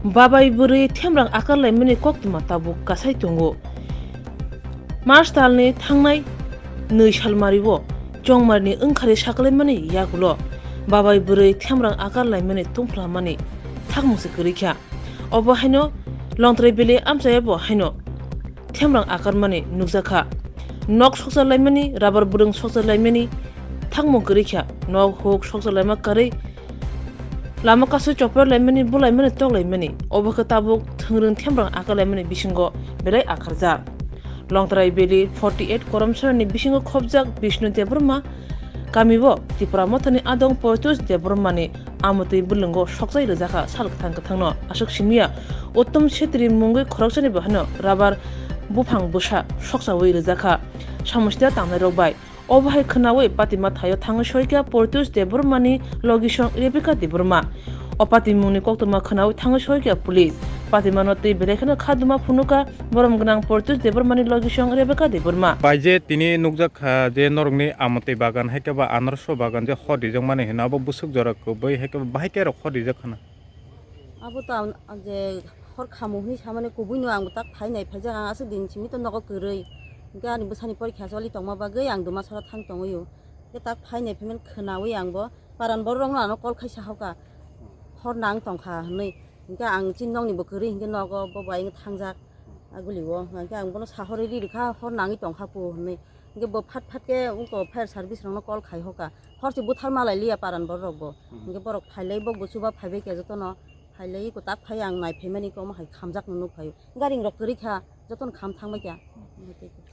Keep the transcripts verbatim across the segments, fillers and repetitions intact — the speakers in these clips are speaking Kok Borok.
Babai bwrwi themrang akar laimani koktwma tabuk kasai tongo. March talni thangnai nwi salmario chongmarni wngkhari saklaimani yagulo babai bwrwi themrang akar laimani tungphlamani thakmungse kwrwi kha. Obo haino Longtrai Valley amchayabo haino themrang akarmani nukjakha. Nok soksa laimani, rubber bwrwng soksa laimani thangmung kwrwi kha. Nok huk soksa laima kwrwi lama kasu chopor laimani, bulaimani, toklaimani. Obo khe tabuk thwngrwng themrang akar laimani bisingo belai akarjak. Longtrai Valley forty eight Koromsarani bisingo khobjak Bishnu Debbarma kamio Tipra Mothani adong Poitus Debbarmani amotwi bwlwngo sokchai rwjakha sal kwthang kwthangno. Aswk simiya Uttom Setri mungwi khoroksani bahano rubber buphang bwsa sokchawi rwjakha samosida tangnairok bai. Obo hai khwnawi patima thaio thangwi soikha Poitus Debbarmani logisong Rebecca Debbarma. O patimungni koktwma khwnawi thangwi soikha police. Patimano twi belai kheno khaduma phunukha borom gwnang Poitus Debbarmani logisong Rebecca Debbarma. Bai je tini nukjak kha je norokni amotwi bagan hai khe ba anarso bagan je hor rijak mani hino abo bwswk jora kwbwi hai khe ba bahai khe rok hor rijak khana. Abo to ang, ang je hor khamu hwnwi samani kubuino ang bo tak phai nai phaijak, ang aswk din simi to nogo kwrwi. Hwnkhe ani bwsani porikha choli tongma bagwi ang Dumasora thang tongwi o. Hwnkhe tak phai nai phaimani khwnawi ang bo paran borok rokno ano call khai sahoka, hor nang tongkha hwnwi. Hwnkhe ang chini nokni bo kwrwi hwnkhe nogo bo bai thangjak agulio. Hwnkhe ang bono sahorwi ri rwkha hor nangwi tongkha po hwnwi. Hwnkhe bo phat phat khe wngko fire service rokno call khai hoka. Hor se buthar malai liya paran borok bo. Hmm. Hwnkhe borok phailai bo bo chuba phaibai khe jotono phailai ko tak phai ang nai phaimani ko omo hai khamjak no nuk phai. Garing rok kwrwi kha jotono kham thang bai kha.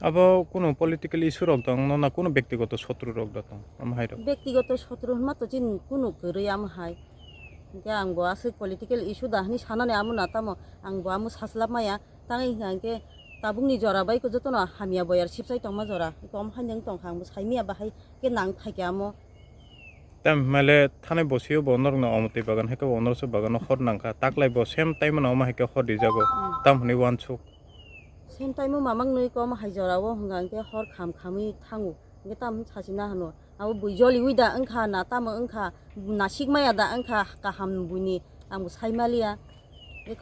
Abo kuno political issue rok tong no na kuno bektigoto sotru rok da tong omo hai rok? Bektigoto sotru hwnma to chini kuno kwrwi omo hai. Hwnkhe ang bo aswk political issue da hwnwi sanani amo na tamo ang bo amo saslap maya. Tangwi hwnkha hwnkhe tabukni jora bai khe jotono hamya boyar sipsai tongma jora. Kom haino wng tongkha, ang bo saimanya bahai khe nang phaikha amo. Tam hwnmale thanai bosio bo norokno omotwi bagan hai khe bo norokse bagano hor nangkha. Taklai bo same time no omo hai khe hor rijago. Hmm. Tam hwnwi uansuk. Same time o mamang nwi kom hai jora o hwnkha hwnkhe hor kham khamwi thango. Hwnkhe tam sachina hwno. Abo bui joliwi da wngkha na tamo wngkha, nasikmaya da wngkha kaham buini, ang bo saimaliya.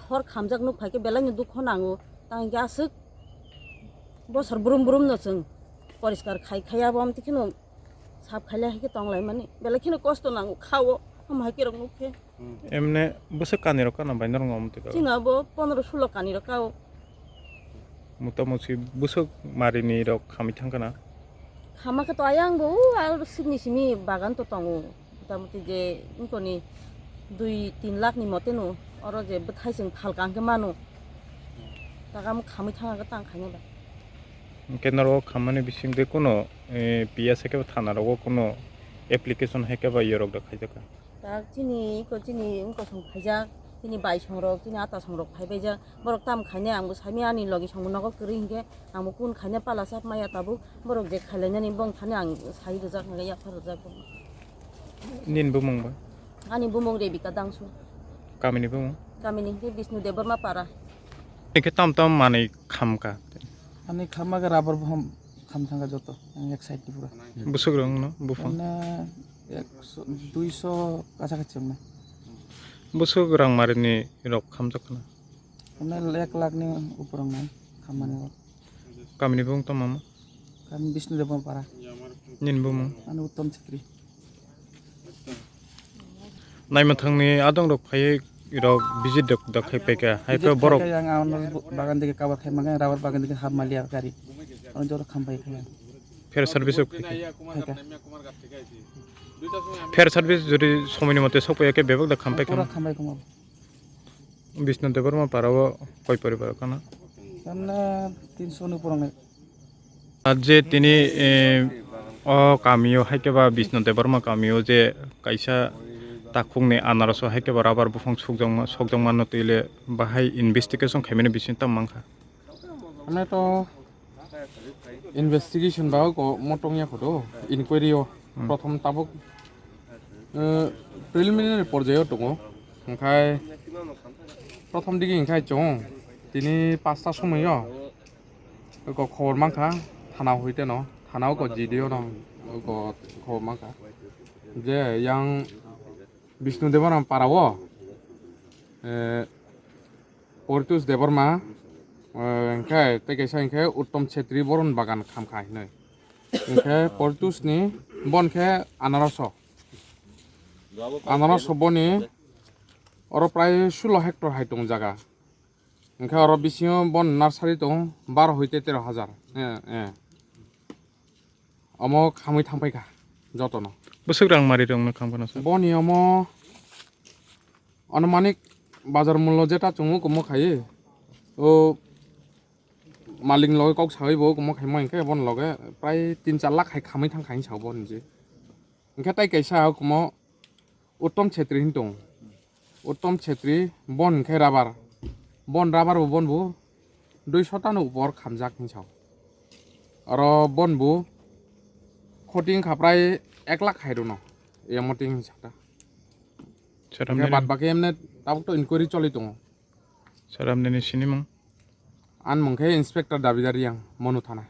Hor khamjak nuk phaikhe belai no dukho nango, tang hwnkhe aswk bosor brum brum no chwng poriskar khai khai abo amtwi kheno sap khailai hai khe tonglaimani, belai kheno kosto nango khao, omo hai khe rok nuk khe. Emne bwswk kanirok kana bai norok omo twi? Chwng abo pondro sulo kanirok kao. Motamuti bwswk marini rok khamwi thangkha na? Khama khe to ayang bo o al swkni simi bagan to tongo. Motamuti je wngkoni dui tin lakh ni mote no oro je bwthai chwng phalka hwnkhe mano. Taka omo khamwi thangkha tang khaina ba. Hwnkhe norok khammani bisingtwi kuno, eh, P S hai khe thana rogo kuno application hai khe ba yorok da khaijakha? Tak chini iko chini wngkosong phaijak, chini baisongrok, chini atasongrok phaibaijak. Borok tam khainai ang bo saimanya ani logisongbo nogo kwrwi hinkhe ang bo kun khaina pala chap maya tabuk. Borok je khailainani bong thani ang sai rwjak hinkhe yapha rwjak. Nini bumung ba? Ani bumung Rebecca Dangsu. Kamini bumung? Kamini hinkhe Bishnu Debbarma para. Hinkhe tam tam manwi khamkha? Ani khamma khe rubber bohom kham thangkha joto, ang ek side ni pura. Bwswk rok no buphang? Mane ekso, duiso kacha kachi wngnai. Bwswk rang marini rok khamjak khna? Mane ek lakh ni upor wngnai khammani rok. Kamini bumung tamo? Kami Bishnu Debbarma para. Nini bumung? Ani Uttom Chakri. Naima thangni adong rok phaiwi rok visit rok da khai paikha. Hai khe borok. Khe yang ang bagan digi cover khai mangkha, rubber bagan digi hap maliya gari. Ano jora kham pai kha. Fire service rok khai kha. Khai kha. Fire service jodi somoi ni mote sok paiya khe bebak da kham pai kha. Pura kham pai kha. Bishnu Debbarma para o koi poribar kana? Tamne tinso ni purang. Ar je tini, eh, o kamio hai khe ba Bishnu Debbarma kamio je kaisa takhukni anaroso hai khe ba rubber buphang sukjakma, sokjakmano twi le bahai investigation khaimani bising tamo mankha. Ane to investigation ba ko motong ya khodo inquiry o. Hmm. Prothom tabuk, eh, preliminary porjayo tongo. Hwnkhe prothom digi hwnkhe chwng tini pasta somoio. Oko khobor mankha, thana hoite no, thana oko G D O no, oko khobor mankha. Je yang Bishnu Debbarma para o, eh, Portus Debbarma, eh, hwnkhe tei kaisa hwnkhe Uttom Chhetri Boron Bagan khamkha hinwi. Hwnkhe Portus ni bon khe Anaroso. Anaroso boni oro prai sulo hectare hai tong jaga. Hwnkhe oro bisingo bon nursery tong baro hoite tero hajar. Eh, eh. Omo khamwi thangpaikha jotono. Bwswk rang mari rokno khamphano sir? Boni omo anumanik bazar mullo jeta chungo kumo khai. O malik loge kok sawi bo kumo khaimo hwnkhe bon loge prai tin char lakh hai khamwi thangkha hinwi sao boni je. Hwnkhe tai kaisa kumo Uttom Chhetri hin tong. Uttom Chhetri bon hwnkhe rubber. Bon rubber bo bon bo dui sotano upor khamjak hinwi sao. Oro bon bo khoti wngkha prai ek lakh hai rwno. Emo ting hinwi sakha. Hwnkhe bad baki emne tabuk to inquiry choli tongo. Sir, apni ni sinimung? Ani mung khe Inspector Dabidar Yang, Manu Thana.